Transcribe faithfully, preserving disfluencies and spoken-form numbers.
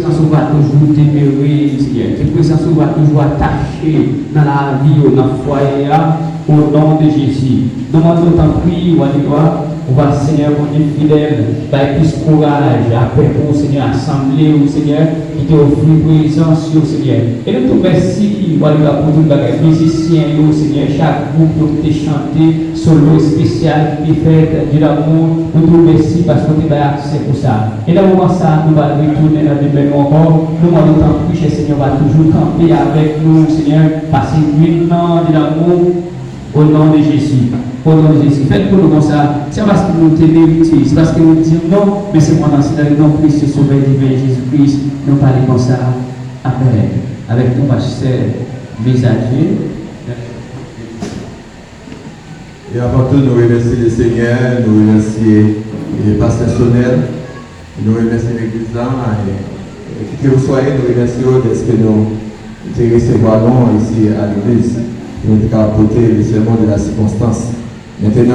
prezans ou va toujou demere, Senyè. Ke prezans ou va toujou atache nan lavi yo, nan fwaye a, o non de Jezi. Nou mande w tanpri, wa de lwa, ou va, Senyè, Bondye fidèl, bay plis kouraj a pèp ou, Senyè, asanble ou, Senyè, ki te ofri prezans yo, Senyè. E nou tou mèsi, wa de lwa, pou tout bagay. Mizisyen yo, Senyè, chak gwoup yo ki te chante, solo espesyal ki te fèt, Dye damou, nou tou mèsi paske w te bay aksè pou sa. E nan moman sa a, nou pral retounen nan demen nou ankò. Nou mande w tanpri, chè Senyè, w va toujou kanpe avèk nou, Senyè. Pase nwit nan, Dye damou, o non de Jezi. O non de Jezi. Fè l pou nou konsa. Se pa paske nou te merite, se paske nou di w non, men se pandan se nan non presye Sovè diven Jezi Kris, nou pale konsa. Amèn. Avèk nou, pastè Mezadye. E avan tou, nou remèsye Lesenyè, nou remèsye, e, pastè Sonèl, nou remèsye legliz la, e, e, kikèlswa ye, nou remèsye yo dèske nou te resevwa nou isi a legliz, pou nou te ka pote le sermon de la circonstance. Mentenan,